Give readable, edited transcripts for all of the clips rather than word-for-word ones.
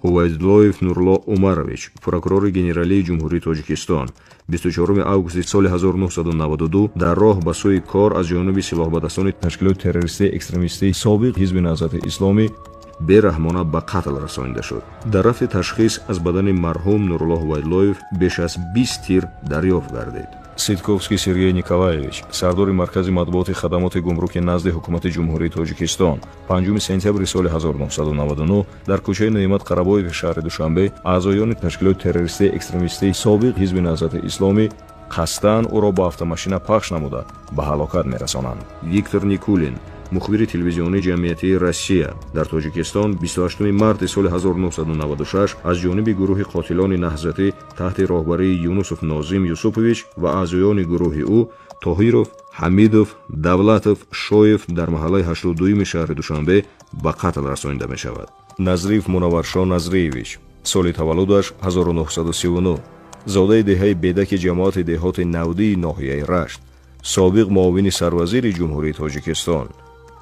Ҳувайдлоев Нурло Умарович, прокурори генералии Ҷумҳурии Тоҷикистон, 24 августи соли 1992 дар роҳ ба сӯи кор аз ҷониби силоҳбадастони ташкилоти террористии экстремистии собиқ Ҳизби Наҳзати Исломӣ бераҳмона ба қатл расонида шуд. Дар рафти ташхис аз бадани марҳум Нурулло Ҳувайдлоев беш аз 20 тир дарёфт гардид. Ситковский Сергей Николаевич, сардори Маркази матбуоти хадамоти гумруки назди Ҳукумати Ҷумҳурии Тоҷикистон, 5 сентябри соли 1999 дар кӯчаи Неъмат Қарабоеви шаҳри Душанбе аъзоёни ташкилоти террористии экстремистии собиқ Ҳизби Наҳзати Исломӣ қасдан ӯро бо автомашина пахш намуда ба ҳалокат мерасонанд. Виктор Никулин, мухбири телевизионии ҷамъиятии Россия, дар Тоҷикистон 28 марти соли 1996 аз ҷониби гурӯҳи қотилони наҳзатӣ таҳти роҳбарии Юнусов Нозим Юсупович ва аъзоёни гурӯҳи ӯ Тоҳиров, Ҳамидов, Давлатов, Шоев дар маҳаллаи 82-юми шаҳри Душанбе ба қатл расонида мешавад. Назриев Мунавваршоҳ Назриевич, соли таваллудаш 1939, зодаи деҳаи Бедаки ҷамоати деҳоти Навдии ноҳияи Рашт, собиқ муовини сарвазири Ҷумҳурии Тоҷикистон,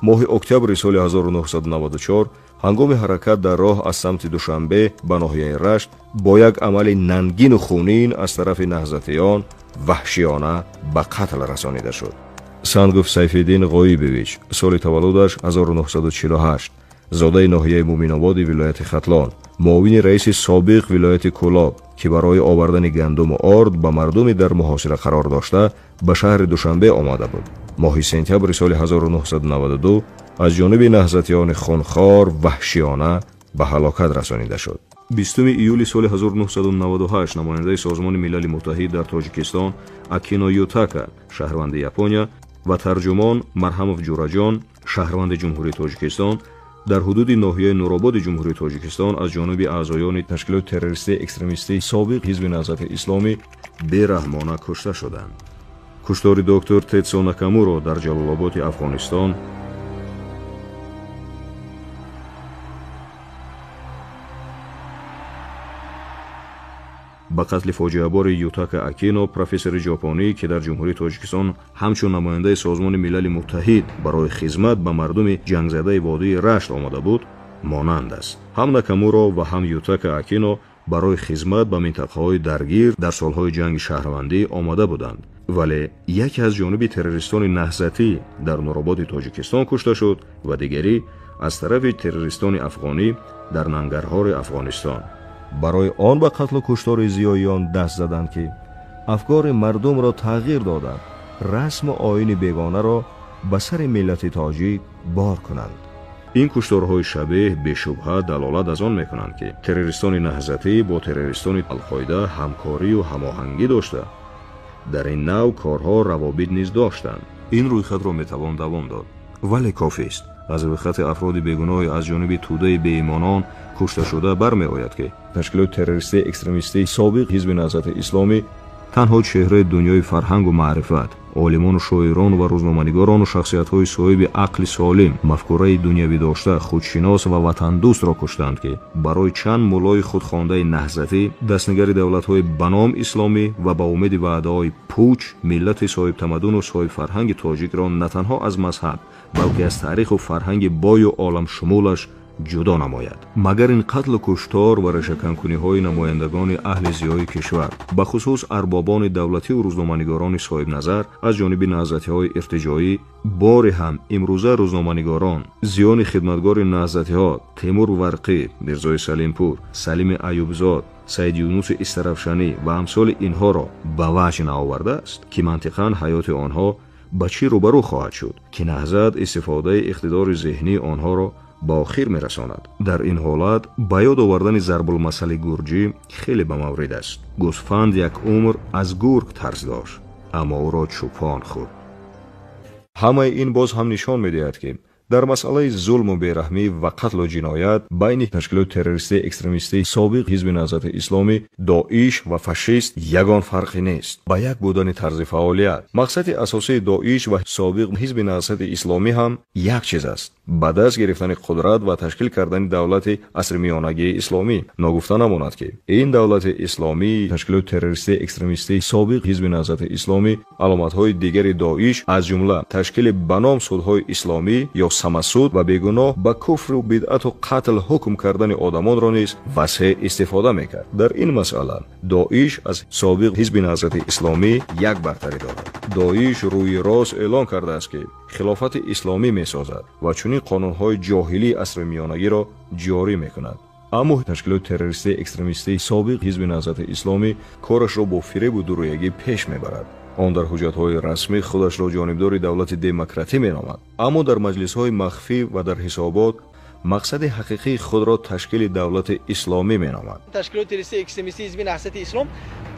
моҳи октябри соли 1994 ҳангоми ҳаракат дар роҳ аз самти Душанбе ба ноҳияи Рашт бо як амали нангину хунин аз тарафи наҳзатиён ваҳшиёна ба қатл расонида шуд. Сангов Сайфиддин Ғоибович, соли таваллудаш 1948, зодаи ноҳияи Муминободи вилояти Хатлон, муовини раиси собиқ вилояти Кӯлоб, ки барои овардани гандуму орд ба мардуми дар муҳосира қарор дошта ба шаҳри Душанбе омада буд. Моҳи сентябри соли 1992 аз ҷониби наҳзатиёни хунхор ваҳшиёна ба ҳалокат расонида шуд. 20 июли соли 1998 намояндаи Созмони Милали Муттаҳид дар Тоҷикистон Акино Ютака, шаҳрванди Япония, ва тарҷумон Марҳамов Ҷураҷон, шаҳрванди Ҷумҳурии Тоҷикистон, дар ҳудуди ноҳияи Нурободи Ҷумҳурии Тоҷикистон аз ҷониби аъзоёни ташкилоти террористии экстремистии собиқ Ҳизби Наҳзати Исломӣ бераҳмона кушта шуданд. Куштори доктор Тетсо Накамуро дар Ҷалолободи Афғонистон ба қатли фоҷиабори Ютака Акино, профессори ҷопонӣ, ки дар Ҷумҳурии Тоҷикистон ҳамчун намояндаи Созмони Милали Муттаҳид барои хизмат ба мардуми ҷангзадаи водии Рашт омада буд, монанд аст. Ҳам Накамуро ва ҳам Ютака Акино барои хизмат ба минтақаҳои даргир дар солҳои ҷанги шаҳрвандӣ омада буданд, вале яке аз ҷониби террористони наҳзатӣ дар Нурободи Тоҷикистон кушта шуд ва дигарӣ аз тарафи террористони афғонӣ дар Нангарҳори Афғонистон. Барои он ба қатлу куштори зиёиён даст заданд, ки афкори мардумро тағйир доданд, расму оини бегонаро ба сари миллати тоҷик бор кунанд. Ин кушторҳои шабеҳ бешубҳа далолат аз он мекунанд, ки террористони наҳзатӣ бо террористони Алқоида ҳамкорию ҳамоҳангӣ дошта, дар ин нав корҳо равобит низ доштанд. Ин рӯйхатро метавон давом дод, вале кофист. Аз рӯйхати афроди бегуноҳи аз ҷониби тӯдаи беимонон кушташуда бармеояд, ки ташкилоти террористии экстремистии собиқ Ҳизби Наҳзати Исломӣ танҳо чеҳраи дунёи фарҳангу маърифат, олимону шоирон ва рӯзноманигорону шахсиятҳои соҳиби ақли солим, мафкураи дунявӣ дошта, худшинос ва ватандӯстро куштанд, ки барои чанд муллои худхондаи наҳзатӣ, дастнигари давлатҳои ба ном исломӣ ва ба умеди ваъдаҳои пуч миллати соҳибтамаддуну соҳибфарҳанги тоҷикро на танҳо аз мазҳаб, балки аз таъриху фарҳанги бою оламшумулаш ҷудо намояд. Магар ин қатлу куштор ва решаканкуниҳои намояндагони аҳли зиёи кишвар, бахусус арбобони давлативу рӯзноманигорони соҳибназар аз ҷониби наҳзатиҳои иртиҷоӣ, бори ҳам имрӯза рӯзноманигорон, зиёни хидматгори наҳзатиҳо Темур Варқӣ, Мирзои Салимпур, Салими Аюбзод, Саид Юнуси Истарафшанӣ ва амсоли инҳоро ба ваҷ наовардааст, ки мантиқан ҳаёти онҳо ба чӣ рӯбарӯ хоҳад шуд, ки наҳзат истифодаи иқтидори зеҳнии онҳоро ба охир мерасонад. Дар ин ҳолат ба ёд овардани зарбулмасали гурҷӣ хеле ба маврид аст. Гӯсфанд як умр аз гург тарс дошт, аммо ӯро чӯпон хӯрд. Ҳамаи ин боз ҳам нишон медиҳад, ки дар масъалаи зулму бераҳмӣ ва қатлу ҷиноят байни ташкилоти террористии экстремистии собиқ Ҳизби Наҳзати Исломӣ, Доиш ва фашист ягон фарқе нест. Ба як будани тарзи фаъолият, мақсади асосии Доиш ва собиқ Ҳизби Наҳзати Исломӣ ҳам як чиз аст: ба даст гирифтани қудрат ва ташкил кардани давлати асри миёнагии исломӣ. Ногуфта намонад, ки ин давлати исломӣ ташкилоти террористии экстремистии собиқ Ҳизби Наҳзати Исломӣ аломатҳои дигари Доиш, аз ҷумла ташкили ба ном судҳои исломӣ ё самасуд ва бегуноҳ ба куфру бидъату қатл ҳукм кардани одамонро низ васеъ истифода мекард. Дар ин масъала Доиш аз собиқ ҳизби Наҳзати Исломӣ як бартарӣ дорад. Доиш рӯи рост эълон кардааст, ки хилофати исломӣ месозад ва чунин қонунҳои ҷоҳилии асри миёнагиро ҷорӣ мекунад. Аммо ташкилоти террористии экстремистии собиқ ҳизби Наҳзати Исломӣ корашро бо фиребу дурӯягӣ пеш мебарад. Он дар ҳуҷҷатҳои расмӣ худашро ҷонибдори давлати демократӣ меномад, аммо дар маҷлисҳои махфӣ ва дар ҳисобот мақсади ҳақиқии худро ташкили давлати исломӣ меномад. Ташкилоти террористии экстремистии ҳизби Наҳзати Ислом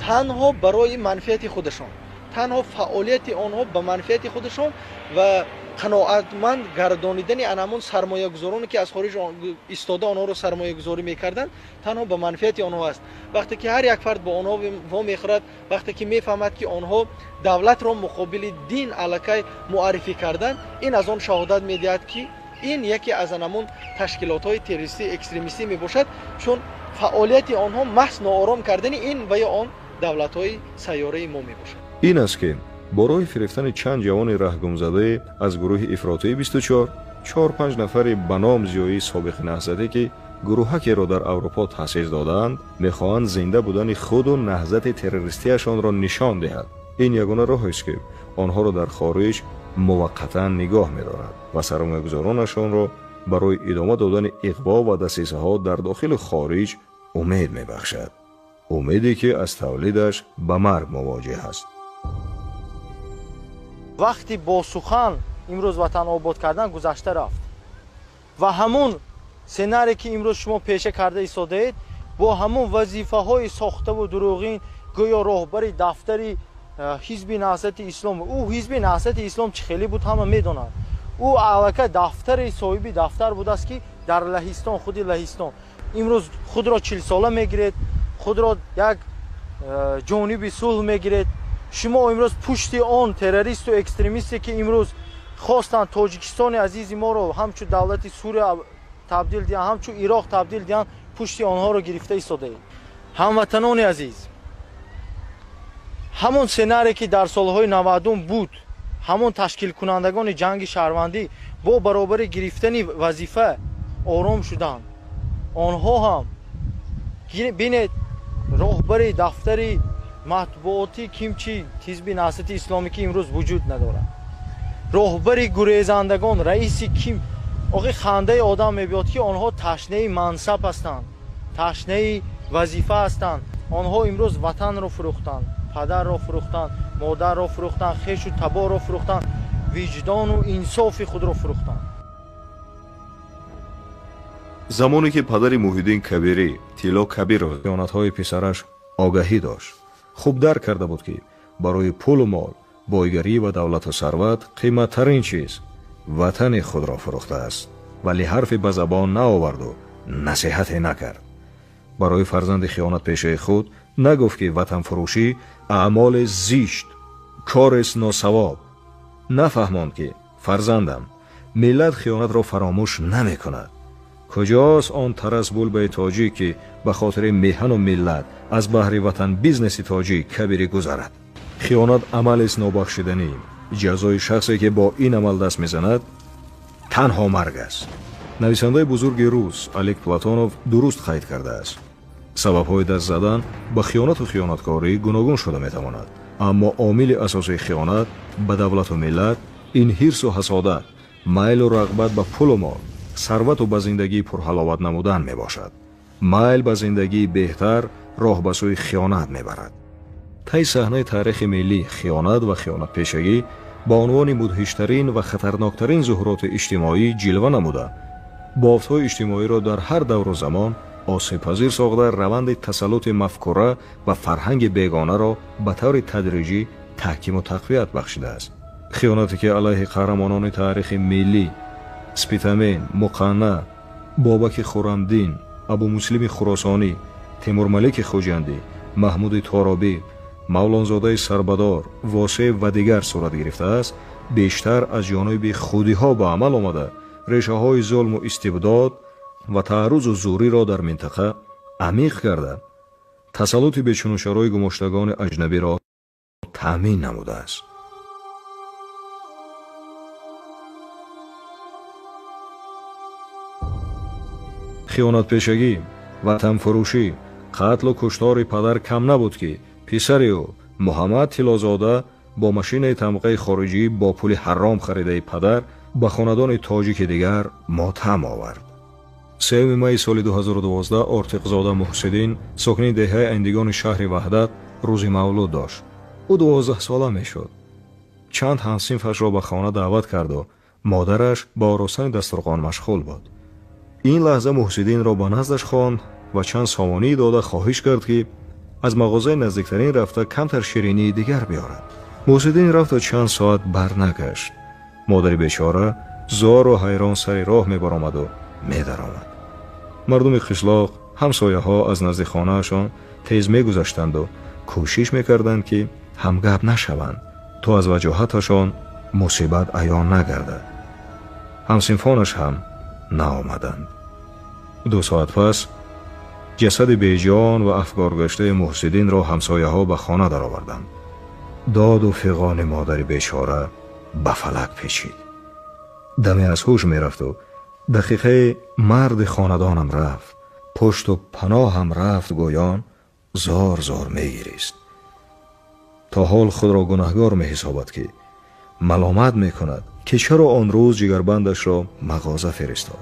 танҳо барои манфиати худашон, танҳо фаъолияти онҳо ба манфиати худашон ва қаноатманд гардонидани ан ҳамон сармоягузороне, ки аз хориҷ истода онҳоро сармоягузорӣ мекарданд, танҳо ба манфиати онҳо аст. Вақте ки ҳар як фард бо онҳо вомехӯрад, вақте ки мефаҳмад, ки онҳо давлатро муқобили дин аллакай муаррифӣ карданд, ин аз он шаҳодат медиҳад, ки ин яке аз ан ҳамон ташкилотҳои террористӣ экстремистӣ мебошад, чун фаъолияти онҳо маҳз ноором кардани ин ва ё он давлатҳои сайёраи мо мебошад. Ин аст, ки бо роҳи фирефтани чанд ҷавони раҳгумзадае аз гурӯҳи ифротии 24, чор-панҷ нафари ба ном зиёии собиқи наҳзатӣ, ки гурӯҳакеро дар Аврупо таъсис додаанд, мехоҳанд зинда будани худу наҳзати террористиашонро нишон диҳад. Ин ягона роҳест, ки онҳоро дар хориҷ муваққатан нигоҳ медорад ва сармоягузоронашонро барои идома додани иғво ва дасисаҳо дар дохилу хориҷ умед мебахшад, умеде ки аз тавлидаш ба марг мувоҷеҳ аст. Вақти бо сухан имрӯз ватан обод кардан гузашта рафт ва ҳамун сценарие, ки имрӯз шумо пеша карда истодаед, бо ҳамун вазифаҳои сохтаву дурӯғин, гӯё роҳбари дафтари ҳизби Наҳзати Ислом. Ӯ ҳизби Наҳзати Ислом чӣ хеле буд, ҳама медонанд. Ӯ аллакай дафтари соҳиби дафтар будааст, ки дар Лаҳистон, худи Лаҳистон. Имрӯз худро 40-сола мегиред, худро як ҷониби сулҳ мегиред. Шумо имрӯз пушти он террористу экстремисте, ки имрӯз хостанд Тоҷикистони азизи моро ҳамчун давлати Сурия табдил диҳанд, ҳамчун Ироқ табдил диҳанд, пушти онҳоро гирифта истодаед. Ҳамватанони азиз, ҳамон сценарие, ки дар солҳои 90-ум буд, ҳамон ташкилкунандагони ҷанги шаҳрвандӣ бо баробари гирифтани вазифа ором шуданд. Онҳо ҳам, бинед, роҳбари дафтари матбуотӣ кимчи ҳизби Наҳзати Исломӣ, ки имрӯз вуҷуд надорад, роҳбари гурезандагон, раиси ким. Охи, хандаи одам мебиёд, ки онҳо ташнаи мансаб ҳастанд, ташнаи вазифа ҳастанд. Онҳо имрӯз ватанро фурӯхтанд, падарро фурӯхтанд, модарро фурӯхтанд, хешу таборро фурӯхтанд, виҷдону инсофи худро фурӯхтанд. Замоне ки падари Муҳиддин Кабирӣ, Тилло Кабиров, хиёнатҳои писараш огаҳӣ дошт, хуб дарк карда буд, ки барои пулу мол, бойгарӣ ва давлату сарват қиматтарин чиз ватани худро фурӯхтааст, вале ҳарфе ба забон наоварду насиҳате накард. Барои фарзанди хиёнатпешаи худ нагуфт, ки ватанфурӯшӣ аъмоли зишт, корест носавоб. Нафаҳмонд, ки фарзандам, миллат хиёнатро фаромӯш намекунад. Куҷост он Тарас Булбаи тоҷик, ки ба хотири меҳану миллат аз баҳри ватан бизнеси тоҷик Кабирӣ гузарад? Хиёнат амалест нобахшиданӣ. Ҷазои шахсе, ки бо ин амал даст мезанад, танҳо марг аст. Нависандаи бузурги рус Олег Платонов дуруст қайд кардааст: сабабҳои даст задан ба хиёнату хиёнаткорӣ гуногун шуда метавонад, аммо омили асосии хиёнат ба давлату миллат ин ҳирсу ҳасодат, майлу рағбат ба пулу мол, сарвату ба зиндагии пурҳаловат намудан мебошад. Майл ба зиндагии беҳтар роҳ ба сӯи хиёнат мебарад. Таи саҳнаи таърихи миллӣ хиёнат ва хиёнатпешагӣ ба унвони мудҳиштарин ва хатарноктарин зуҳуроти иҷтимоӣ ҷилва намуда, бофтҳои иҷтимоиро дар ҳар давру замон осебпазир сохта, раванди тасаллути мафкура ва фарҳанги бегонаро ба таври тадриҷӣ таҳкиму тақвият бахшидааст. Хиёнате, ки алайҳи қаҳрамонони таърихи миллӣ Спитамен, Муқанна, Бобаки Хуррамдин, Абумуслими Хуросонӣ, Темурмалики Хуҷандӣ, Маҳмуди Торобӣ, Мавлонзодаи Сарбадор, Восеъ ва дигар сурат гирифтааст, бештар аз ҷониби худиҳо ба амал омада, решаҳои зулму истибдод ва таъаррузу зӯриро дар минтақа амиқ карда, тасаллути бечунучарои гумоштагони аҷнабиро таъмин намудааст. Хиёнатпешагӣ, ватанфурӯшӣ, қатлу куштори падар кам набуд, ки писари ӯ Муҳаммад Тиллозода бо машинаи тамғаи хориҷӣ бо пули ҳаром харидаи падар ба хонадони тоҷики дигар мотам овард. 3 майи соли 2012 Ортиқзода Муҳсиддин, сокини деҳаи Андигони шаҳри Ваҳдат, рӯзи мавлуд дошт. Ӯ 12 сола мешуд. Чанд ҳамсинфашро ба хона даъват карду модараш ба оростани дастурхон машғул буд. Ин лаҳза Муҳсиддинро ба наздаш хонд ва чанд сомонӣ дода хоҳиш кард, ки аз мағозаи наздиктарин рафта камтар ширинии дигар биёрад. Муҳсиддин рафта чанд соат барнагашт. Модари бечора зору ҳайрон сари роҳ мебаромаду медаромад. Мардуми қишлоқ, ҳамсояҳо аз назди хонаашон тез мегузаштанду кӯшиш мекарданд, ки ҳамгап нашаванд, то аз ваҷоҳаташон мусибат аён нагардад. Ҳамсинфонаш ҳам наомаданд. 2 соат пас ҷасади беҷон ва афгоргаштаи Муҳсиддинро ҳамсояҳо ба хона дароварданд. Доду фиғони модари бечора ба фалак печид. Даме аз ҳуш мерафту дақиқаи марди хонадонам рафт, пушту паноҳам рафт, гӯён зор зор мегирист. То ҳол худро гунаҳгор меҳисобад, ки маломат мекунад, ки чаро он рӯз ҷигарбандашро мағоза фиристод.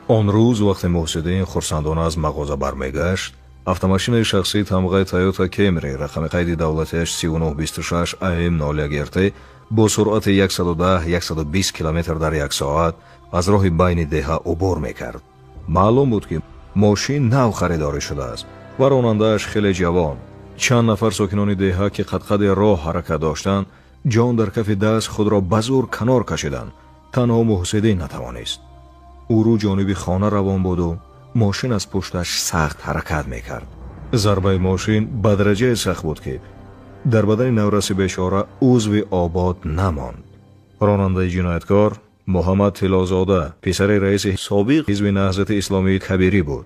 Он рӯз вақте Муҳсиддин хурсандона аз мағоза бармегашт, автомашинаи шахсии тамғаи Тойота Кемри рақами қайди давлатиаш 3926 АМ 01 РТ бо суръати 110-120 км дар як соат аз роҳи байни деҳа убур мекард. Маълум буд, ки мошин нав харидорӣ шудааст ва ронандааш хеле ҷавон. Чанд нафар сокинони деҳа, ки қадқади роҳ ҳаракат доштанд, ҷон дар кафи даст худро ба зур канор кашиданд. Танҳо Муҳсиддин натавонист. Ӯ рӯ ҷониби хона равон буду мошин аз пушташ сахт ҳаракат мекард. Зарбаи мошин ба дараҷае сахт буд, ки дар бадани навраси бечора узви обод намонд. Ронандаи ҷинояткор Муҳаммад Тиллозода, писари раиси собиқ ҳизби Наҳзати Исломии Кабирӣ буд.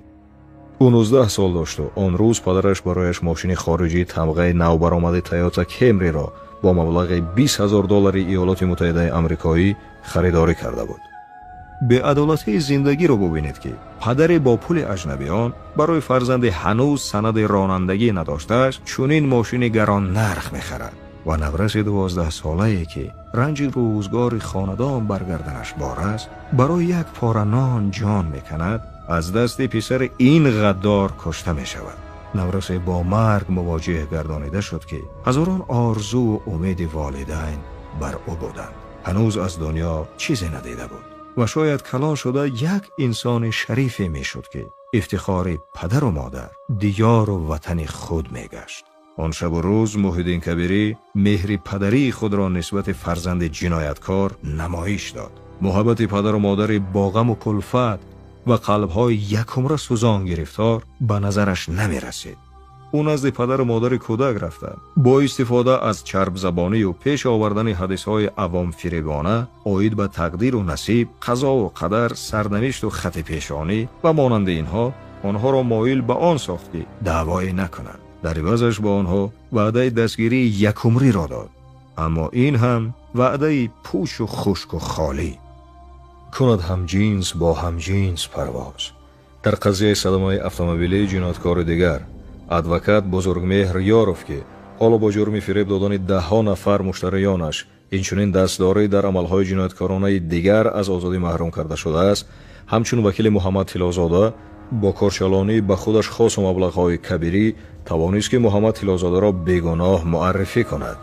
Ӯ 19 сол дошту он рӯз падараш барояш мошини хориҷии тамғаи навбаромади Тойота Кемриро бо маблағи 20 000 доллари Иёлоти Муттаҳидаи Амрикоӣ харидорӣ карда буд. Беадолатии зиндагиро бубинед, ки падаре бо пули аҷнабиён барои фарзанди ҳанӯз санади ронандагӣ надоштааш чунин мошини гароннарх мехарад ва навраси 12-солае, ки ранҷи рӯзгори хонадон баргарданаш бор аст, барои як пора нон ҷон меканад, аз дасти писари ин ғаддор кушта мешавад. Наврасе бо марг мувоҷиҳ гардонида шуд, ки ҳазорон орзуву умеди волидайн бар ӯ буданд. Ҳанӯз аз дунё чизе надида буд ва шояд калон шуда як инсони шарифе мешуд, ки ифтихори падару модар, диёру ватани худ мегашт. Он шабу рӯз Муҳиддин Кабирӣ меҳри падарии худро нисбати фарзанди ҷинояткор намоиш дод. Муҳаббати падару модари бо ғаму кулфат ва қалбҳои якумра сӯзон гирифтор ба назараш намерасид. Ӯ назди падару модари кӯдак рафта, бо истифода аз чарбзабонию пеш овардани ҳадисҳои авомфиребона оид ба тақдиру насиб, қазову қадар, сарнавишту хати пешонӣ ва монанди инҳо онҳоро моил ба он сохт, ки даъвое накунанд. Дар ивазаш ба онҳо ваъдаи дастгирии якумриро дод, аммо ин ҳам ваъдаи пӯшу хушку холӣ. Кунад ҳамҷинс бо ҳамҷинс парвоз. Дар қазияи садамаи автомобилии ҷинояткори дигар, адвокат Бузургмеҳр Ёров, ки ҳоло бо ҷурми фиреб додани даҳҳо нафар муштариёнаш, инчунин дастдорӣ дар амалҳои ҷинояткоронаи дигар аз озодӣ маҳрум карда шудааст, ҳамчун вакили Муҳаммад Тиллозода бо корчалонӣ ба худаш хосу маблағҳои кабирӣ тавонист, ки Муҳаммад Тиллозодаро бегуноҳ муаррифӣ кунад.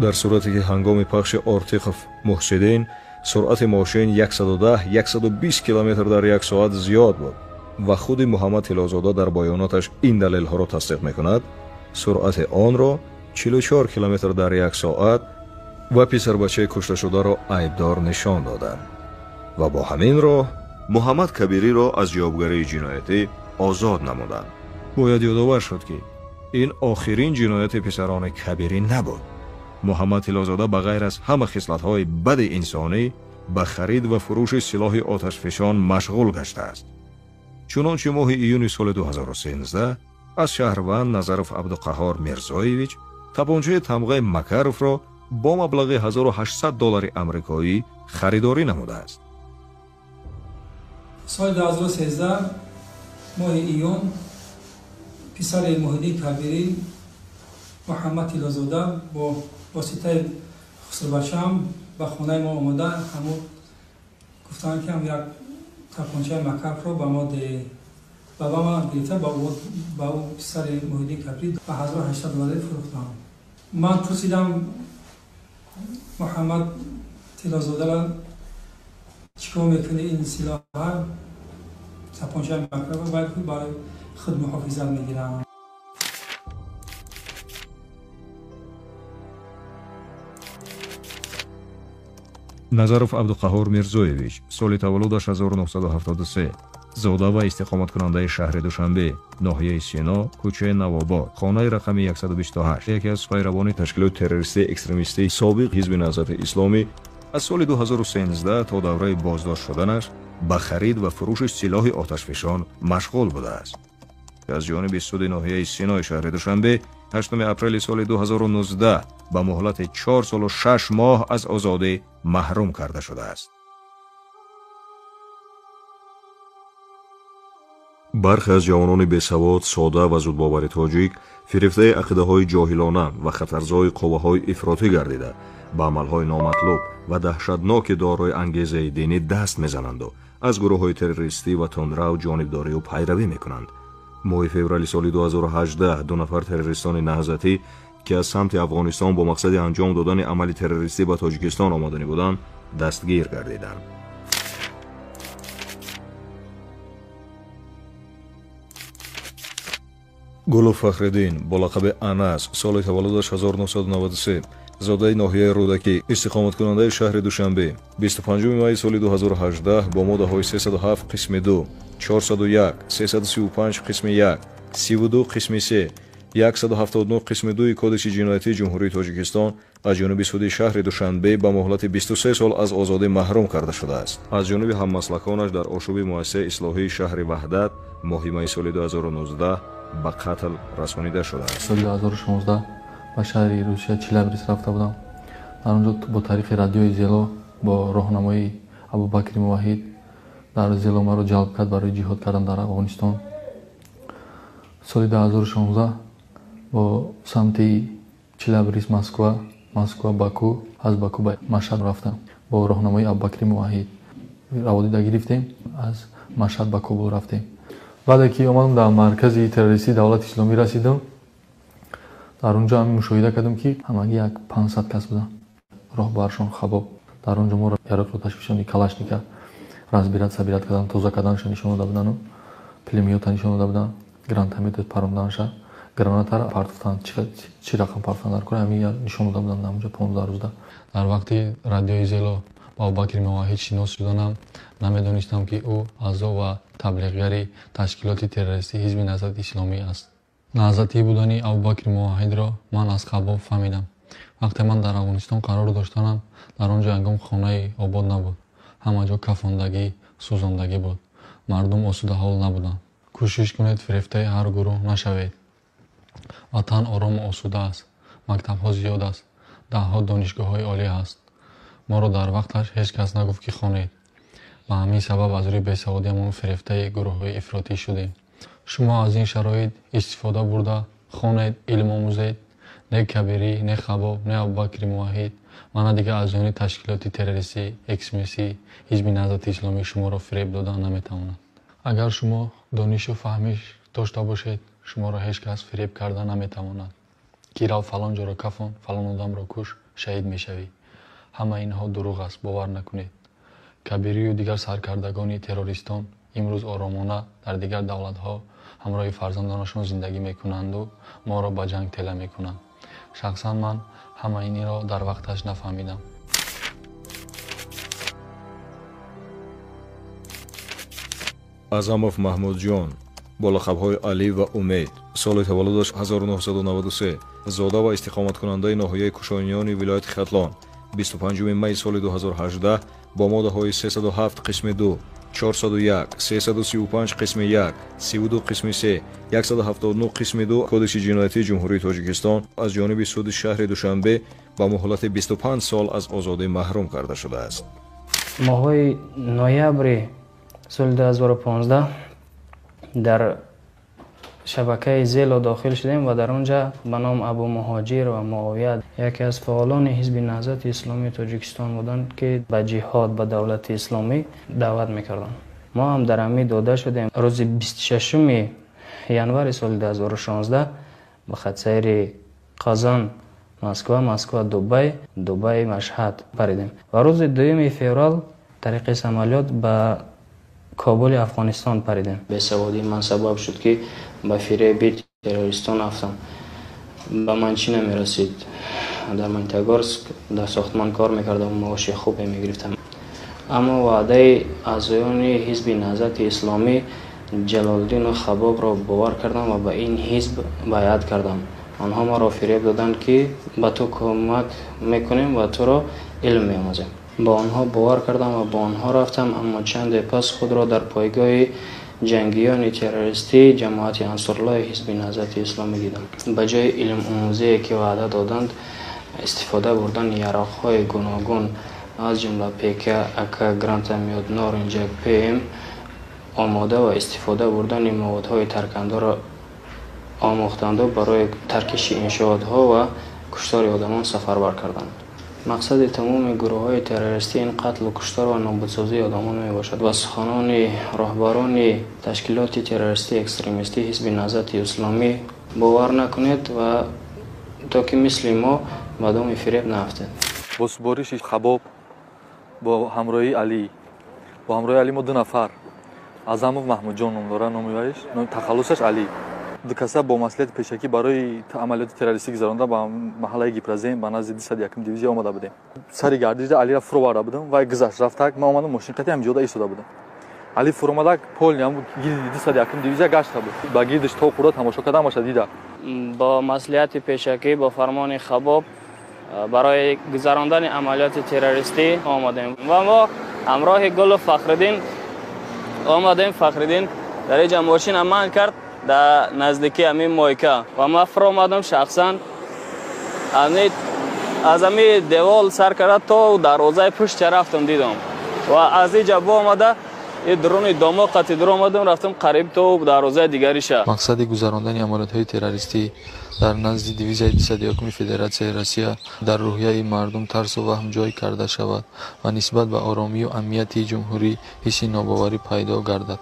Дар сурате ки ҳангоми пахши Ортиқов Муҳсиддин суръати мошин 110-120 км дар як соат зиёд буд ва худи Муҳаммад Тиллозода дар баёноташ ин далелҳоро тасдиқ мекунад, суръати онро 44 км дар як соат ва писарбачаи кушташударо айбдор нишон доданд ва бо ҳамин роҳ Муҳаммад Кабириро аз ҷавобгарии ҷиноятӣ озод намуданд. Бояд ёдовар шуд, ки ин охирин ҷинояти писарони Кабирӣ набуд. Муҳаммад Тиллозода ба ғайр аз ҳама хислатҳои бади инсонӣ ба харид ва фурӯши силоҳи оташфишон машғул гаштааст. Чунончи моҳи июни соли 2013 аз шаҳрванд Назаров Абдуқаҳор Мирзоевич тапончаи тамғаи Макаровро бо маблағи 1800 доллари амрикоӣ харидорӣ намудааст. Соли 2013 Моҳи июн писари Муҳиддин Кабирӣ Муҳаммад Тиллозода бо воситаи хусурбачаам ба хонаи мо омода, ҳамун гуфтанд, ки ҳам як тапончаи Макаровро ба мо деҳ. Баба ман гирифта ба ӯ писари Муҳиддин Кабирӣ ба 1800 долларе фурӯхтам. Ман пурсидам Муҳаммад Тиллозодаро, чӣ кор мекунӣ ин силоҳа, тапончаи Макарова? Бояд барои худ муҳофизат мегирам. Назаров Абдуқаҳор Мирзоевич, соли таваллудаш 1973, зода ва истиқоматкунандаи шаҳри Душанбе, ноҳияи Сино, кӯчаи Навобод, хонаи рақами 128, яке аз пайравони ташкилоти террористии экстремистии собиқ Ҳизби Наҳзати Исломӣ, аз соли 2013 то давраи боздошт шуданаш ба харид ва фурӯши силоҳи оташфишон машғул будааст. Аз ҷониби суди ноҳияи Синои шаҳри Душанбе 8 апрели соли 2019 ба муҳлати 4 солу 6 моҳ аз озодӣ маҳрум карда шудааст. Бархе аз ҷавонони бесавод, сода ва зудбовари тоҷик фирифтаи ақидаҳои ҷоҳилона ва хатарзои қувваҳои ифротӣ гардида, ба амалҳои номатлуб ва даҳшатноки дорои ангезаи динӣ даст мезананду аз гурӯҳҳои террористӣ ва тундрав ҷонибдорию пайравӣ мекунанд. Моҳи феврали соли 2018 ду нафар террористони наҳзатӣ, ки аз самти Афғонистон бо мақсади анҷом додани амали террористӣ ба Тоҷикистон омаданӣ буданд, дастгир гардиданд. Гулов Фахриддин бо лақаби Анас, соли таваллудаш 1993, зодаи ноҳияи Рӯдакӣ, истиқоматкунандаи шаҳри Душанбе, 25 майи соли 2018 бо моддаҳои 307 қисми 2, 401, 335 қисми 1, 32 қисми 3, 179 қисми 2 Кодекси ҷиноятии Ҷумҳурии Тоҷикистон аз ҷониби суди шаҳри Душанбе ба муҳлати 23 сол аз озодӣ маҳрум карда шудааст. Аз ҷониби ҳаммаслаконаш дар ошӯби муассисаи ислоҳии шаҳри Ваҳдат моҳи майи соли 2019 ба қатл расонида шудааст. Соли 2016 ба шаҳри Русия Челябинск рафта будам. Дар он ҷо бо тариқи радиои Зело бо роҳнамоии Абубакри Муваҳид дар Зело маро ҷалб кард барои ҷиҳод кардан дар Афғонистон. Соли 2016 бо самти Челябинск, Москва, Москва, Баку, аз Баку ба Машҳад рафтам бо роҳнамоии Абубакри Муваҳид. Раводида гирифтем, аз Машҳад ба Кобул рафтем. Баъде ки омадам дар маркази террористии давлати исломӣ расидам, дар он ҷо ҳам мушоҳида кардам, ки ҳамагӣ як 500 кас буданд. Роҳбаршон Хабоб. Дар он ҷо моро яроқи оташфишони Калашника разбират сабират кардан, тоза карданашо нишон дода будану пулемёта нишон дода буданд, гранатомёта паронданша, гранатаро партофтан, чӣ рақам партофтан дар кор, ҳамин нишон дода буданд дар он ҷо 15 рӯзда. Дар вақти радиои Зело ба Абубакри Муваҳид шинос шуданам, намедонистам, ки ӯ аъзо ва таблиғгари ташкилоти террористии Ҳизби Наҳзати Исломӣ аст. Наҳзатӣ будани Абубакри Муваҳидро ман аз Хабоб фаҳмидам. Вақте ман дар Афғонистон қарор доштанам, дар он ҷо ягон хонаи обод набуд. Ҳама ҷо кафондагӣ, сӯзондагӣ буд. Мардум осудаҳол набуданд. Кӯшиш кунед, фирефтаи ҳар гурӯҳ нашавед. Ватан орому осуда аст, мактабҳо зиёд аст, даҳҳо донишгоҳҳои олӣ ҳаст. Моро дар вақташ ҳеҷ кас нагуфт, ки хонед. Ба ҳамин сабаб аз рӯи бесаводиамон фирефтаи гурӯҳҳои ифротӣ шудем. Шумо аз ин шароит истифода бурда хонед, илм омӯзед. Не Кабирӣ, не Хабоб, не Абубакри Муваҳид ва на дигар аъзоёни ташкилоти террористӣ, экстремистӣ Ҳизби Наҳзати Исломӣ шуморо фиреб дода наметавонад. Агар шумо донишу фаҳмиш дошта бошед, шуморо ҳеҷ кас фиреб карда наметавонад, ки рав фалон ҷоро кафон, фалон одамро куш, шаҳид мешавӣ. Ҳама инҳо дурӯғ аст, бовар накунед. Кабирию дигар саркардагони террористон имрӯз оромона дар дигар давлатҳо ҳамроҳи фарзандонашон зиндагӣ мекунанду моро ба ҷанг тела мекунанд. Шахсан ман ҳама инро дар вақташ нафаҳмидам. Азамов Маҳмудҷон бо лақабҳои Алӣ ва Умед, соли таваллудаш 1993, зода ва истиқоматкунандаи ноҳияи Кушониёни вилояти Хатлон, 25 майи соли 2018 бо моддаҳои 307 қисми 2, 401, 335 қисми 1, 32 қисми 3, 179 қисми 2 Кодекси ҷиноятии Ҷумҳурии Тоҷикистон аз ҷониби суди шаҳри Душанбе ба муҳлати 25 сол аз озодӣ маҳрум карда шудааст. Моҳҳои ноябри соли 2015 Дар шабакаи Зело дохил шудем ва дар онҷа ба ном Абу Муҳоҷир ва Муовия, яке аз фаъолони Ҳизби Наҳзати Исломии Тоҷикистон буданд, ки ба ҷиҳод, ба давлати исломӣ даъват мекарданд. Мо ҳам дар ҳамин дода шудем. Рӯзи 26 январи соли 2016 ба хатсайри Қазон, Москва, Москва, Дубай, Дубай, Машҳад паридем ва рӯзи 2 феврал тариқи самолёт ба Кобули Афғонистон паридем. Бесаводии ман сабаб шуд, ки ба фиреби террористон афтам. Ба ман чӣ намерасид? Дар Магнитогорск дар сохтмон кор мекардам, маоши хубе мегирифтам. Аммо ваъдаи аъзоёни Ҳизби Наҳзати Исломӣ Ҷалолиддину Хабобро бовар кардам ва ба ин ҳизб байъат кардам. Онҳо маро фиреб доданд, ки ба ту кӯмак мекунем ва туро илм меомӯзем. Ба онҳо бовар кардам ва бо онҳо рафтам, аммо чанде пас худро дар пойгоҳи ҷангиёни террористии ҷамоати Ансоруллоҳи Ҳизби Наҳзати Исломӣ дидам. Ба ҷои илмомӯзие, ки ваъда доданд, истифода бурдани яроқҳои гуногун, аз ҷумла ПК, АК, гранатомёт, норинҷак, ПМ, омода ва истифода бурдани маводҳои таркандаро омӯхтанду барои таркиши иншоотҳо ва куштори одамон сафарбар карданд. Мақсади тамоми гурӯҳҳои террористӣ ин қатлу куштор ва нобудсозии одамон мебошад ва суханони роҳбарони ташкилоти террористии экстремистии Ҳизби Наҳзати Исломӣ бовар накунед ва то ки мисли мо ба доми фиреб наафтед. Бо супориши Хабоб бо ҳамроҳии Алӣ, бо ҳамроҳии Алӣ мо ду нафар, Азамов Маҳмудҷон ном дорад, номи вайш, тахаллусаш Алӣ, ду каса бо маслиҳати пешакӣ барои амалиёти террористӣ гузаронда ба маҳаллаи Гипрозем ба назди 201 дивизия омада будем. Сари гардишда Алиро фуроварда будам, вай гузашт рафтак, ман омадам мошин қати ҳамин ҷода истода будам. Али фуромадак полни ҳам гирди 201 дивизия гашта буд. Ба гирдиш то хӯрда тамошо кардам, аша дида. Бо маслиҳати пешакӣ бо фармони Хабоб барои гузарондани амалиёти террористӣ омадем ва мо ҳамроҳи Гулу Фахриддин омадем. Фахриддин дар инҷа мошина манъ кард дар наздикии ҳамин мойка ва ман фуромадам шахсан аз ҳамин девол сар карда то дарвозаи пуштча рафтам, дидам ва аз инҷа боомада и дуруни домо қати дур омадам, рафтам қариб то дарвозаи дигариша. Мақсади гузарондани амалиётҳои террористӣ дар назди дивизияи 201 Федератсияи Россия дар рӯҳияи мардум тарсу ваҳм ҷой карда шавад ва нисбат ба оромию амнияти ҷумҳурӣ ҳисси нобоварӣ пайдо гардад.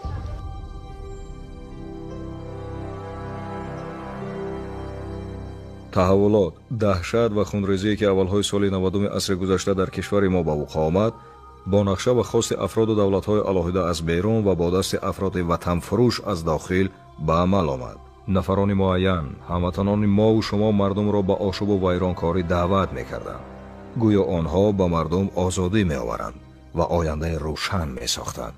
Таҳаввулот, даҳшат ва хунрезие, ки аввалҳои соли 90 асри гузашта дар кишвари мо ба вуқӯъ омад, бо нақша ва хости афроду давлатҳои алоҳида аз берун ва бо дасти афроди ватанфурӯш аз дохил ба амал омад. Нафарони муайян, ҳамватанони мову шумо мардумро ба ошӯбу вайронкорӣ даъват мекарданд. Гӯё онҳо ба мардум озодӣ меоваранд ва ояндаи рӯшан месохтанд.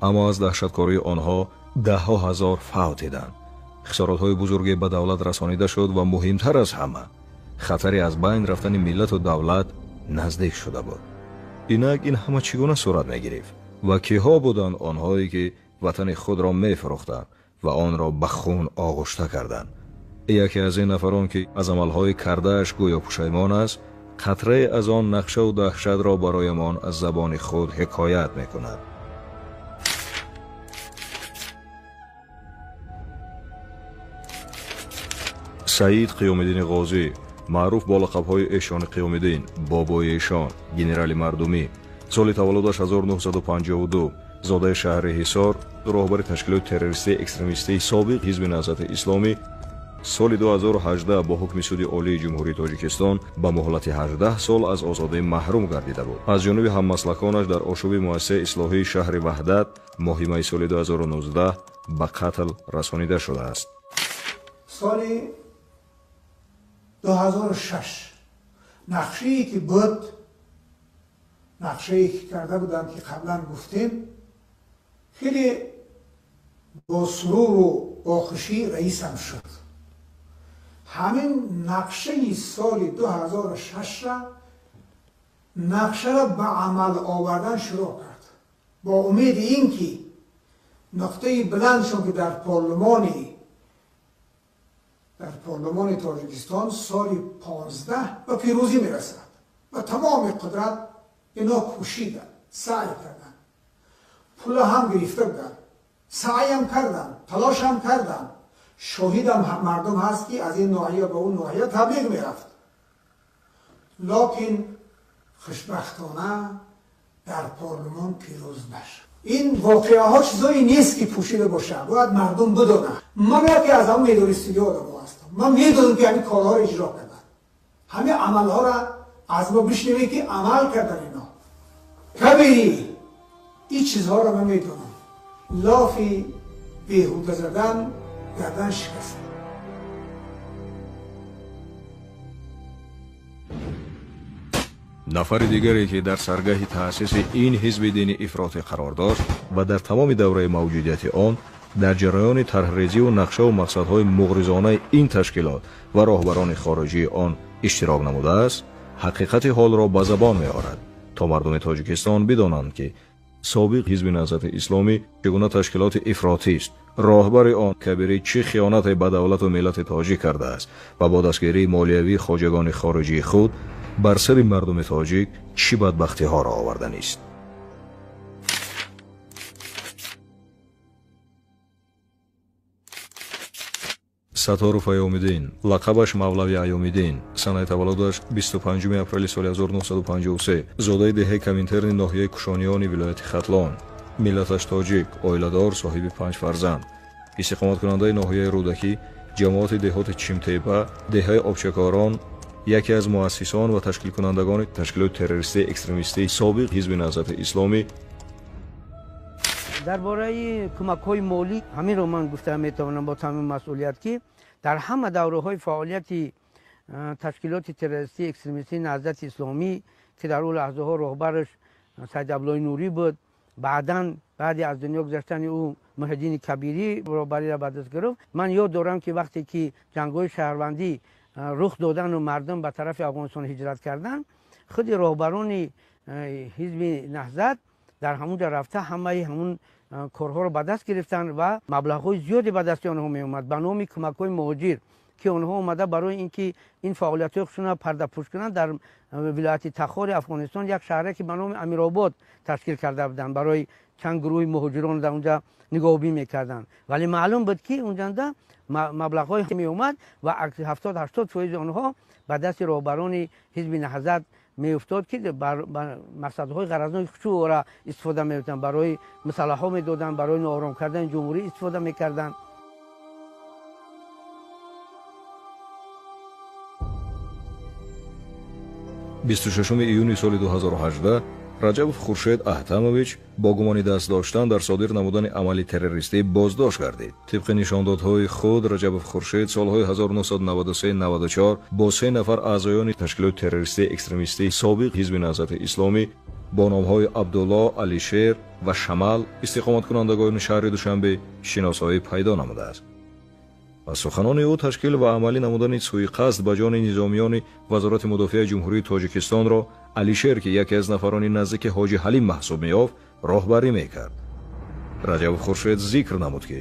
Аммо аз даҳшаткории онҳо даҳҳо ҳазор фавтиданд. Хисоротҳои бузурге ба давлат расонида шуд ва муҳимтар аз ҳама хатари аз байн рафтани миллату давлат наздик шуда буд. Инак ин ҳама чӣ гуна сурат мегирифт ва киҳо буданд онҳое, ки ватани худро мефурӯхтанд ва онро ба хун оғушта карданд? Яке аз ин нафарон, ки аз амалҳои кардааш гӯё пушаймон аст, қатрае аз он нақшаву даҳшатро бароямон аз забони худ ҳикоят мекунад. Саид Қиёмиддини Ғозӣ, маъруф бо лақабҳои Эшони Қиёмиддин, Бобои Эшон, генерали мардумӣ, соли таваллудаш 1952, зодаи шаҳри Ҳисор, роҳбари ташкилоти террористии экстремистии собиқ Ҳизби Наҳзати Исломӣ, соли 2018 бо ҳукми Суди Олии Ҷумҳурии Тоҷикистон ба муҳлати 18 сол аз озодӣ маҳрум гардида буд. Аз ҷониби ҳаммаслаконаш дар ошӯби муассисаи ислоҳии шаҳри Ваҳдат моҳи майи соли 2019 ба қатл расонида шудааст. Соли 2006 нақшае ки буд, нақшае ки карда будам, ки қаблан гуфтем, хеле бо суруру бо хушӣ раисам шуд. Ҳамин нақшаи соли 2006-ра нақшаро ба амал овардан шурӯъ кард, бо умеди ин ки нуқтаи баландшон, ки дар парлумони Тоҷикистон соли 15 ба пирӯзӣ мерасад ва тамоми қудрат ино кӯшиданд, саъй карданд, пула ҳам гирифта буданд. Саъям кардам, талошам кардам. Шоҳидам мардум ҳаст ки аз ин ноҳия ба он ноҳия таблиғ мерафт. Локин хушбахтона дар парлумон пирӯз нашуд. Ин воқеаҳо чизое нест ки пӯшида бошад, бояд мардум бидонанд. Ман яке аз ҳамон медонистагии одамҳо ҳастам. Ман медонам ки ҳамин корҳоро иҷро карданд, ҳамин амалҳоро аз мо бишнавед ки амал кардан ино. Кабирӣ ин чизҳоро ман медонам. Лофи беҳуда задан гардан шикаст. Нафари дигаре ки дар саргаҳи таъсиси ин ҳизби дини ифротӣ қарор дошт ва дар тамоми давраи мавҷудияти он дар ҷараёни тарҳрезиву нақшаву мақсадҳои муғризонаи ин ташкилот ва роҳбарони хориҷии он иштирок намудааст, ҳақиқати ҳолро ба забон меорад то мардуми Тоҷикистон бидонанд ки собиқ ҳизби Наҳзати Исломӣ чӣ гуна ташкилоти ифротист, роҳбари он Кабирӣ чӣ хиёнате ба давлату миллати тоҷик кардааст ва бо дастгирии молиявии хоҷагони хориҷии худ бар сари мардуми тоҷик чӣ бадбахтиҳоро оварданист. Сатторов Аёмиддин, лақабаш Мавлави Аёмиддин, санаи таваллудаш 25 апрели соли 1953, зодаи деҳаи Коминтерни ноҳияи Кушониёни вилояти Хатлон, миллаташ тоҷик, оиладор, соҳиби 5 фарзанд, истиқоматкунандаи ноҳияи Рӯдакӣ, ҷамоати деҳоти Чимтепа, деҳаи Обчакорон, яке аз муассисон ва ташкилкунандагони ташкилоти террористии экстремистии собиқ ҳизби Наҳзати Исломӣ. Дар бораи кӯмакҳои молӣ ҳаминро ман гуфта метавонам бо тамоми масъулият ки дар ҳама давраҳои фаъолияти ташкилоти террористии экстремистии Наҳзати Исломӣ ки дар он лаҳзаҳо роҳбараш Сайид Абдуллои Нурӣ буд, баъдан баъди аз дунё гузаштани ӯ Муҳиддини Кабирӣ роҳбариро ба даст гирифт. Ман ёд дорам ки вақте ки ҷангҳои шаҳрвандӣ рух додану мардум ба тарафи Афғонистон ҳиҷрат карданд, худи роҳбарони ҳизби Наҳзат дар ҳамон ҷо рафта ҳамаи ҳамун корҳоро ба даст гирифтанд ва маблағҳои зиёде ба дасти онҳо меомад ба номи кӯмакҳои муҳоҷир ки онҳо омада барои ин ки ин фаъолиятҳои худшонро пардапӯш кунанд дар вилояти Тахори Афғонистон як шаҳре ки ба номи Амиробод ташкил карда буданд, барои чанд гурӯҳи муҳоҷирон дар онҷа нигоҳубин мекарданд. Вале маълум буд ки онҷанда маблағҳое меомад ва 70-80 фоизи онҳо ба дасти роҳбарони ҳизби Наҳзат меуфтод ки ба мақсадҳои ғаразноки худшӯра истифода мебурданд, барои мусаллаҳҳо медоданд, барои ноором кардани ҷумҳурӣ истифода мекарданд. 26 июни соли 2018 Раҷабов Хуршед Аҳтамович бо гумони даст доштан дар содир намудани амали террористӣ боздошт гардид. Тибқи нишондодҳои худ Раҷабов Хуршед солҳои 1993-94 бо 3 нафар аъзоёни ташкилоти террористии экстремистии собиқ ҳизби Наҳзати Исломӣ бо номҳои Абдулло, Алишер ва Шамал истиқоматкунандагони шаҳри Душанбе шиносоӣ пайдо намудааст. Ва суханони ӯ ташкил ва амалӣ намудани суиқасд ба ҷони низомиёни Вазорати мудофиаи Ҷумҳурии Тоҷикистонро Алишер, ки яке аз нафарони наздики Ҳоҷи Ҳалим маҳсуб меёфт, роҳбарӣ мекард. Раҷабов Хуршед зикр намуд ки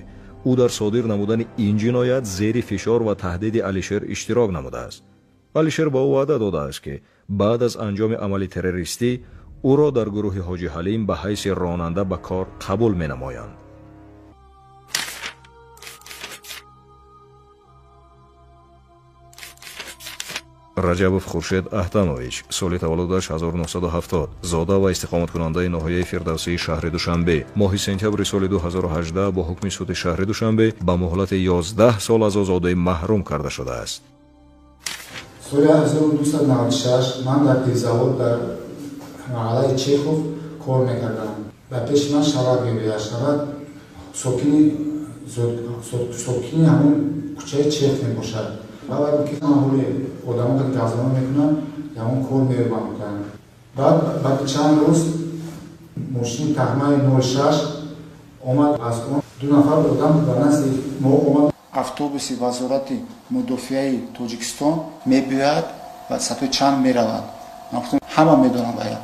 ӯ дар содир намудани ин ҷиноят зери фишор ва таҳдиди Алишер иштирок намудааст. Алишер ба ӯ ваъда додааст ки баъд аз анҷоми амали террористӣ ӯро дар гурӯҳи Ҳоҷи Ҳалим ба ҳайси ронанда ба кор қабул менамоянд. Раҷабов Хуршед Аҳтамович, соли таваллудаш 1970, зода ва истиқоматкунандаи ноҳияи Фирдавсии шаҳри Душанбе, моҳи сентябри соли 2018 бо ҳукми суди шаҳри Душанбе ба муҳлати 11 сол аз озодӣ маҳрум карда шудааст. Соли 1996 ман дар пивзавод дар маҳаллаи Чехов кор мекардам. Ба пеши ман Шараб мебояд. Шараб сокини ҳамон кӯчаи Чех мебошад. Баъд ки ман ҳоли одамо ки газона мекунам, ягон кор меёбам мекунам. Баъди чанд рӯз мошини тахмаи 06 омад, аз он 2 нафар одам ба назди мо омад. Автобуси Вазорати мудофиаи Тоҷикистон мебиёяд ва сатҳои чанд меравад. Ман гуфтам ҳама медонам ая.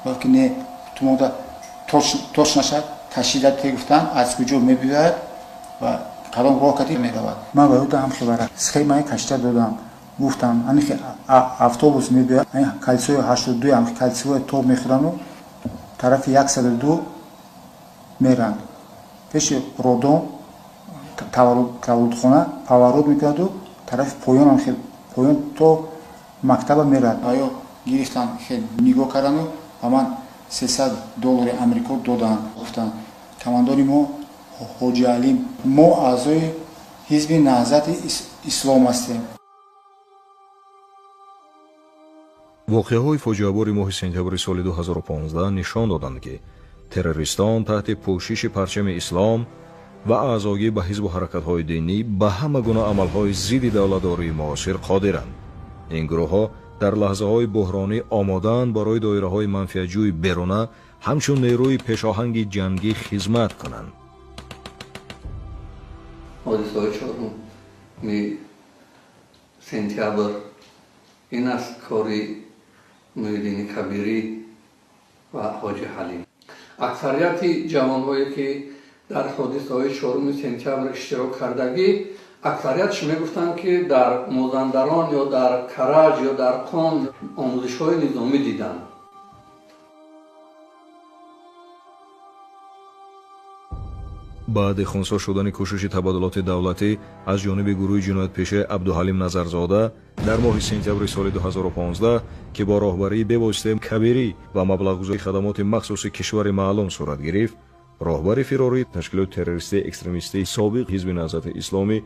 Балки не, ту мода точ нашад, кашида те гуфтан аз куҷо мебиёяд ва кадом роҳ кати меравад. Ман ба ӯ ҳам хабара схемаи кашида додам. Гуфтам ани автобус мебиёяд, калсиои 82 ам калсиои тоб мехӯрану тарафи 102 меранд. Пеши роддом таваллудхона поворот мекунаду тарафи поёнам хел поён то мактаба мерад. Оё гирифтан, хел нигоҳ кардану ба ман 300 доллари Амрико доданд. Гуфтанд командори мо Ҳоҷи Алим, мо аъзои ҳизби Наҳзати Ислом ҳастем. Воқеаҳои фоҷиабори моҳи сентябри соли 2015 нишон доданд, ки террористон таҳти пӯшиши парчами ислом ва аъзогӣ ба ҳизбу ҳаракатҳои динӣ ба ҳама гуна амалҳои зидди давлатдории муосир қодиранд. Ин гурӯҳҳо дар лаҳзаҳои буҳронӣ омодаанд барои доираҳои манфиатҷӯи беруна ҳамчун нерӯи пешоҳанги ҷангӣ хизмат кунанд. Ҳодисаҳои 4 сентябр ин аст кори Муҳиддини Кабирӣ ва Ҳоҷи Ҳалим. Аксарияти ҷавонҳое ки дар ҳодисаҳои 4 сентябр иштирок кардагӣ, аксариятш мегуфтанд, ки дар Мозандарон ё дар Караҷ ё дар Қон омӯзишҳои низомӣ диданд. Баъди хунсо шудани кӯшиши табаддулоти давлатӣ аз ҷониби гурӯҳи ҷиноятпешаи Абдуҳалим Назарзода дар моҳи сентябри соли 2015, ки бо роҳбарии бевоситаи Кабирӣ ва маблағгузории хадамоти махсуси кишвари маълум сурат гирифт, роҳбари фирории ташкилоти террористии экстремистии собиқ ҳизби Наҳзати Исломӣ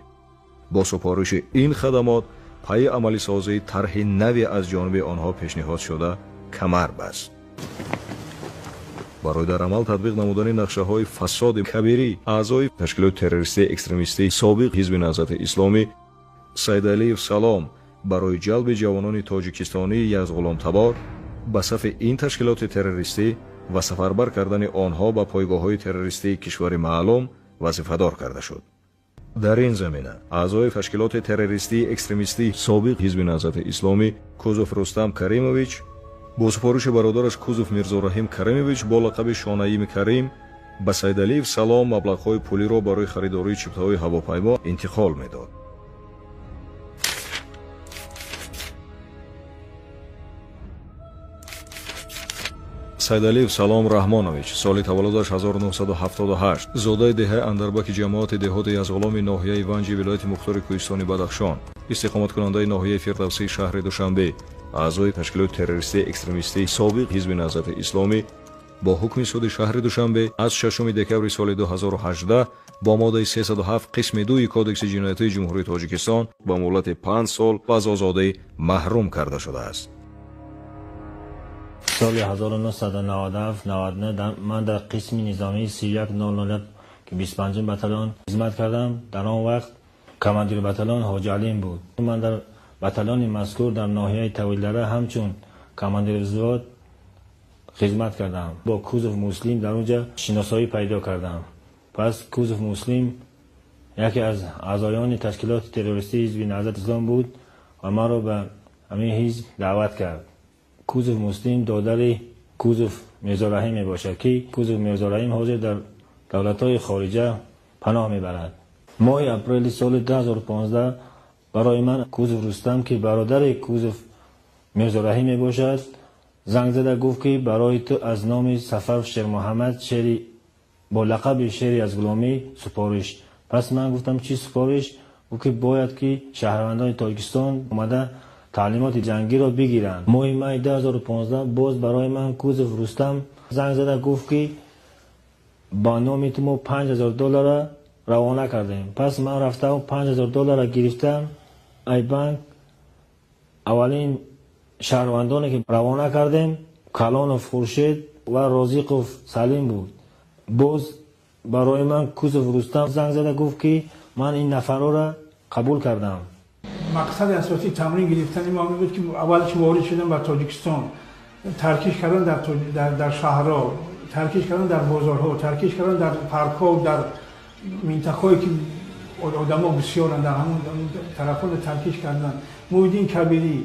бо супориши ин хадамот пайи амалисозии тарҳи наве аз ҷониби онҳо пешниҳод шуда камар баст. Барои дар амал татбиқ намудани нақшаҳои фасоди Кабирӣ, аъзои ташкилоти террористии экстремистии собиқ ҳизби Наҳзати Исломӣ Сайдалиев Салом барои ҷалби ҷавонони тоҷикистонии язғуломтабор ба сафи ин ташкилоти террористӣ ва сафарбар кардани онҳо ба пойгоҳҳои террористии кишвари маълум вазифадор карда шуд. Дар ин замина аъзои ташкилоти террористии экстремистии собиқ ҳизби Наҳзати Исломӣ Кузов Рустам Каримович бо супориши бародараш Кузов Мирзораҳим Каримович бо лақаби Шонаими Карим ба Сайдалиев Салом маблағҳои пулиро барои харидории чиптаҳои ҳавопаймо интиқол медод. Сайдалиев Салом Раҳмонович соли таваллудаш 1978, зодаи деҳаи Андарбаки ҷамоати деҳоти Язғуломи ноҳияи Ванҷи вилояти мухтори Кӯҳистони Бадахшон, истиқоматкунандаи ноҳияи Фирдавсии шаҳри Душанбе, аъзои ташкилоти террористии экстремистии собиқ ҳизби Наҳзати Исломӣ бо ҳукми суди шаҳри Душанбе аз 6 декабри соли 2018 бо моддаи 307 қисми 2 Кодекси ҷиноятии Ҷумҳурии Тоҷикистон ба муҳлати 5 сол аз озодӣ маҳрум карда шудааст. Соли 1997-99 ман дар қисми низомии 3100 ки 25 батальон хизмат кардам. Дар он вақт командири батальон Ҳоҷи Алим буд. Ман дар батальони мазкур дар ноҳияи Тавилдара ҳамчун командири взвод хизмат кардам. Бо Кузов Муслим дар онҷа шиносоӣ пайдо кардам. Пас Кузов Муслим яке аз аъзоёни ташкилоти террористии ҳизби Наҳзати Ислом буд ва маро ба ҳамин ҳизб даъват кард. Кузов Муслим додари Кузов Мирзораҳим мебошад, ки Кузов Мирзораҳим ҳозир дар давлатҳои хориҷа паноҳ мебарад. Моҳи апрели соли 2015 барои ман Кузов Рустам, ки бародари Кузов Мирзораҳим мебошад, занг зада гуфт, ки барои ту аз номи Сафаров Шермуҳаммад шери бо лақаби Шери аз Ғуломӣ супориш. Пас ман гуфтам, чӣ супориш? Гуфт, ки бояд ки шаҳрвандони Тоҷикистон омада таълимоти ҷангиро бигиранд. Моҳи май 2015 боз барои ман Кузов Рустам занг зада гуфт, ки ба номи ту мо 5000 доллара равона кардем. Пас ман рафтам 5000 доллара гирифтам ай банк. Аввалин шаҳрвандоне ки равона кардем Калонов Хуршед ва Розиқов Салим буд. Боз барои ман Кузов Рустам занг зада гуфт, ки ман ин нафарҳоро қабул кардам. Мақсади асосии тамрин гирифтани мо ин буд, ки аввал ки ворид шудем ба Тоҷикистон, таркиш кардан дар шаҳрҳо, таркиш кардан дар бозорҳо, таркиш кардан дар паркҳо, дар минтақаҳое ки одамо бисёранд, дар ҳамон тарафҳо таркиш кардан. Муҳиддин Кабирӣ,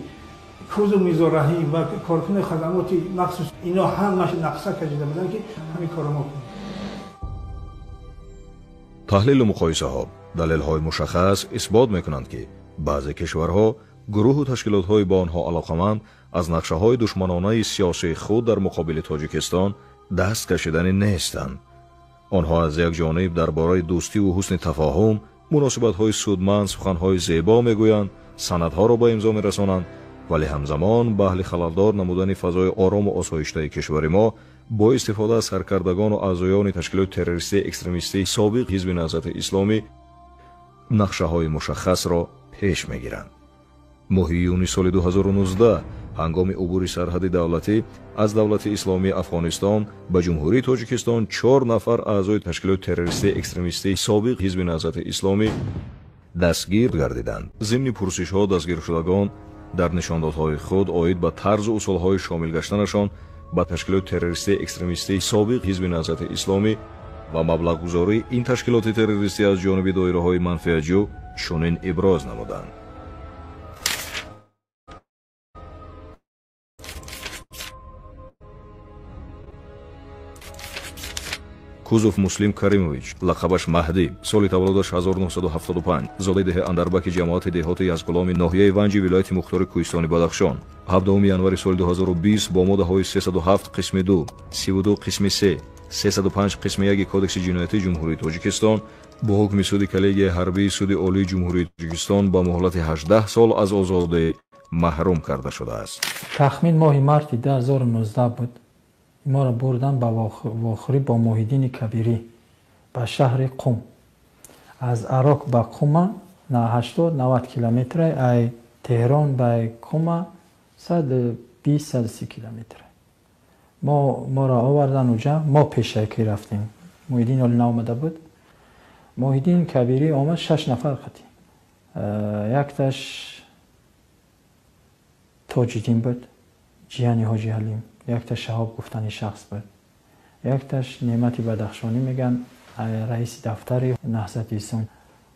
Кузов Мирзораҳим ва коркунони хадамоти махсус, ино ҳамаш нақша кашида буданд, ки ҳамин корро мо кунем. Таҳлилу муқоисаҳо далелҳои мушаххас исбот мекунанд, ки баъзе кишварҳо, гурӯҳу ташкилотҳои ба онҳо алоқаманд аз нақшаҳои душманонаи сиёсии худ дар муқобили Тоҷикистон даст кашидани нестанд. Онҳо аз як ҷониб дар бораи дӯстиву ҳусни тафоҳум, муносибатҳои судманд суханҳои зебо мегӯянд, санадҳоро ба имзо мерасонанд, вале ҳамзамон ба аҳли халалдор намудани фазои орому осоиштаи кишвари мо бо истифода аз саркардагону аъзоёни ташкилоти террористии экстремистии собиқ Ҳизби Наҳзати Исломӣ нақшаҳои мушаххасро пеш мегиранд. Моҳи июни соли 2019 ҳангоми убури сарҳади давлатӣ аз давлати исломии Афғонистон ба Ҷумҳурии Тоҷикистон 4 нафар аъзои ташкилоти террористии экстремистии собиқ Ҳизби Наҳзати Исломӣ дастгир гардиданд. Зимни пурсишҳо дастгиршудагон дар нишондодҳои худ оид ба тарзу усулҳои шомил гаштанашон ба ташкилоти террористии экстремистии собиқ Ҳизби Наҳзати Исломӣ ва маблағгузории ин ташкилоти террористӣ аз ҷониби доираҳои манфиатҷӯ чунин иброз намуданд. Кузов Муслим Каримович, лақабаш Маҳдӣ, соли таваллудаш 1975, зодаи деҳаи Андарбаки ҷамоати деҳоти Язғуломи ноҳияи Ванҷи вилояти мухтори Кӯҳистони Бадахшон. 17 январи соли 2020 бо моддаҳои 307 қисми 2, 32 қисми 3, 305 қисми 1 Кодекси ҷиноятии Ҷумҳурии Тоҷикистон бо ҳукми суди коллегияи ҳарбии Суди Олии Ҷумҳурии Тоҷикистон ба муҳлати 18 сол аз озодӣ маҳрум карда шудааст. Тахмин моҳи марти 2019 буд. Моро бурдан ба вохӯрӣ бо Муҳиддини Кабирӣ ба шаҳри Қум. Аз Арок ба Қума 80-90 километр, ай Теҳрон ба Қума 120-130 километр. Моро овардан уҷа, мо пешакӣ рафтем. Муҳиддин ҳоло наомада буд. Муҳиддин Кабирӣ омад 6 нафар қатӣ. Якташ Тоҷиддин буд, ҷияни Ҳоҷи Ҳалим. Якта Шаҳоб гуфтани шахс буд, якташ Неъмати Бадахшонӣ меган, раиси дафтари Наҳзати Ислом,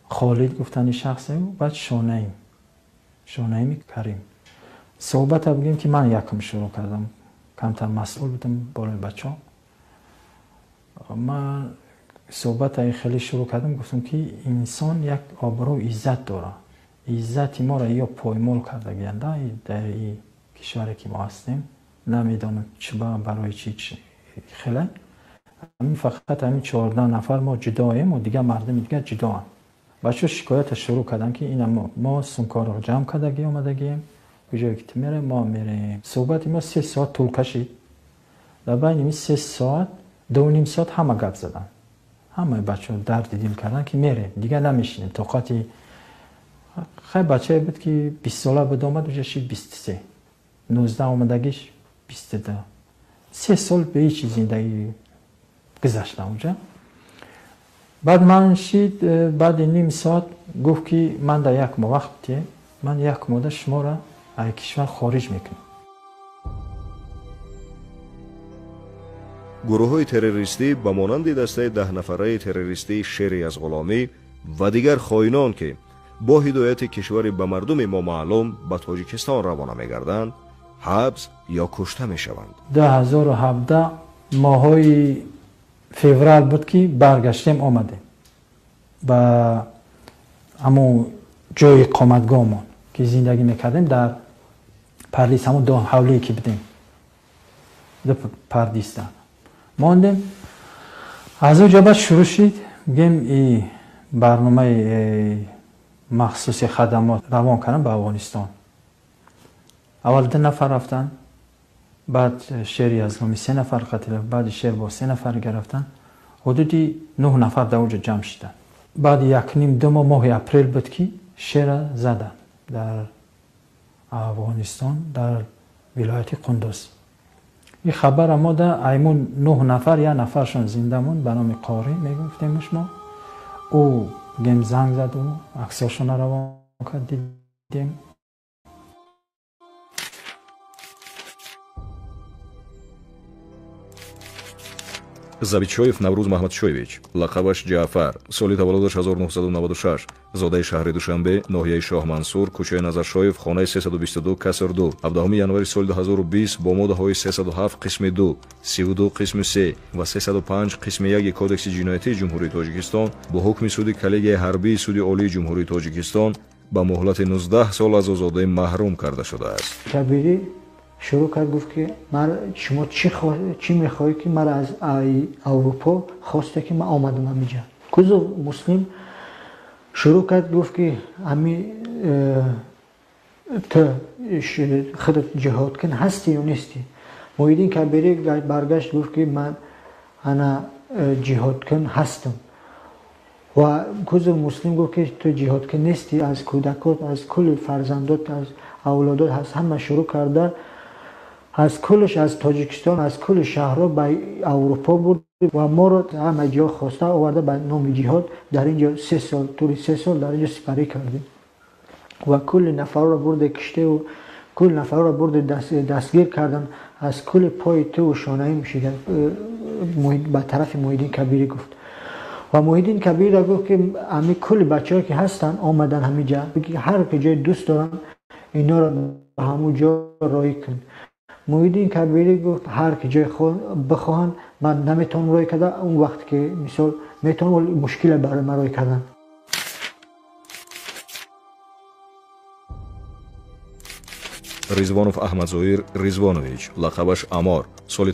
Холид гуфтани шахсе, баъд Шонаими Карим. Суҳбата бигем ки ман якум шурӯъ кардам, камтар масъул будам болои бачаҳо. Ман суҳбата хеле шурӯъ кардам, гуфтам ки инсон як обрӯ иззат дорад, иззати моро ё поймол кардагианд дар кишваре ки мо ҳастем. Намедонам чиба барои чи хеле. Ҳамин фақат ҳамин 14 нафар мо ҷудоем ва дигар мардуми дигар ҷудоанд. Бачаҳо шикоята шурӯъ карданд ки ина мо сумкаро ҷамъ кардагӣ омадагием, куҷое ки ту мерем мо мерем. Суҳбати мо 3 соат тӯл кашид. Дар байни ин 3 соат 2,5 соат ҳама гап заданд. Ҳамаи бачаҳо дарди дил карданд ки мерем, дигар намешинем. Тоқати хай бачае буд ки 20 сола буд омад, уҷа шид 23. 19 омадагиш 22. 3 сол ба ҳеҷ зиндагӣ гузаштам уҷа. Баъд ман шид, баъди ним соат гуфт ки ман дар як моҳ вақт те, ман як моҳда шуморо аз кишвар хориҷ мекунам. Гурӯҳҳои террористӣ ба монанди дастаи 10 нафараи террористии Шери Язғуломӣ ва дигар хоинон ки бо ҳидояти кишвари ба мардуми мо маълум ба Тоҷикистон равона мегарданд, ҳабс ё кушта мешаванд. 2017 моҳҳои феврал буд ки баргаштем омадем ба ҳамон ҷои иқоматгоҳмон ки зиндагӣ мекардем дар Пардис, ҳамон ду ҳавлие ки будем, ду Пардиста мондем. Аз он ҷо баъд шурӯъ шид, мегӯем и барномаи махсуси хадамот равон кардам ба Афғонистон. Аввал 2 нафар рафтанд, баъд Шери Язғуломӣ 3 нафар қатл, баъди Шер бо 3 нафар дига рафтанд. Ҳудуди 9 нафар дар онҷо ҷамъ шуданд. Баъди 1,5-2 моҳ, моҳи апрел буд ки Шера заданд дар Афғонистон, дар вилояти Қундуз. Ин хабара мо да аймун 9 нафар, як нафаршон зинда монд ба номи Қорӣ мегуфтемш мо. Ӯ гем занг зад, ӯ аксҳошона равон кард, дидем. Забитшоев Наврӯз Маҳмадшоевич, лақабаш Ҷаъфар, соли таваллудаш 1996, зодаи шаҳри Душанбе, ноҳияи Шоҳмансур, кӯчаи Назаршоев, хонаи 322, каср 2, 17 январи соли 2020 бо моддаҳои 307 қисми 2, 32 қисми 3 ва 305 қисми 1 Кодекси ҷиноятии Ҷумҳурии Тоҷикистон бо ҳукми суди коллегияи ҳарбии Суди Олии Ҷумҳурии Тоҷикистон ба муҳлати 19 сол аз озодӣ маҳрум карда шудааст. Кабирӣ Шурӯъ кард, гуфт ки шумо чӣ мехоҳӣ ки мара аз Аврупо хосте ки ман омадам ҳамиҷа. Кузов Муслим шурӯъ кард, гуфт ки ҳами ту худат ҷиҳодкун ҳастӣ ё нестӣ? Муҳиддин Кабирӣ баргашт, гуфт ки ман ана ҷиҳодкун ҳастам. Ва Кузов Муслим гуфт ки ту ҷиҳодкун нестӣ, аз кӯдакот, аз кулли фарзандот, аз авлодот, аз ҳама шурӯъ карда, аз куллш, аз Тоҷикистон, аз кулли шаҳрҳо ба Аврупо бурд ва моро ҳама ҷо хоста оварда ба номи ҷиҳод дар ин ҷо 3 сол, тӯли 3 сол дар ин ҷо сипарӣ кардем ва кулли нафарро бурде киштеву кулли нафарро бурде дастгир кардан, аз кулли пои туву шонаи мушида ба тарафи Муҳиддин Кабирӣ гуфт. Ва Муҳиддин Кабириро гуфт ки ҳами кулли бачаҳое ки ҳастанд омадан ҳамиҷа, ҳар ки ҷои дӯст доранд инҳоро ба ҳамун ҷо роҳӣ кун. Муҳиддин Кабирӣ гуфт ҳар ки ҷои бихоҳанд ман наметавонам роҳӣ карда, он вақте ки мисол метавонам, мушкиле барои ман роҳӣ кардан. Ризвонов Аҳмадзоир Ризвонович, лақабаш Амор, соли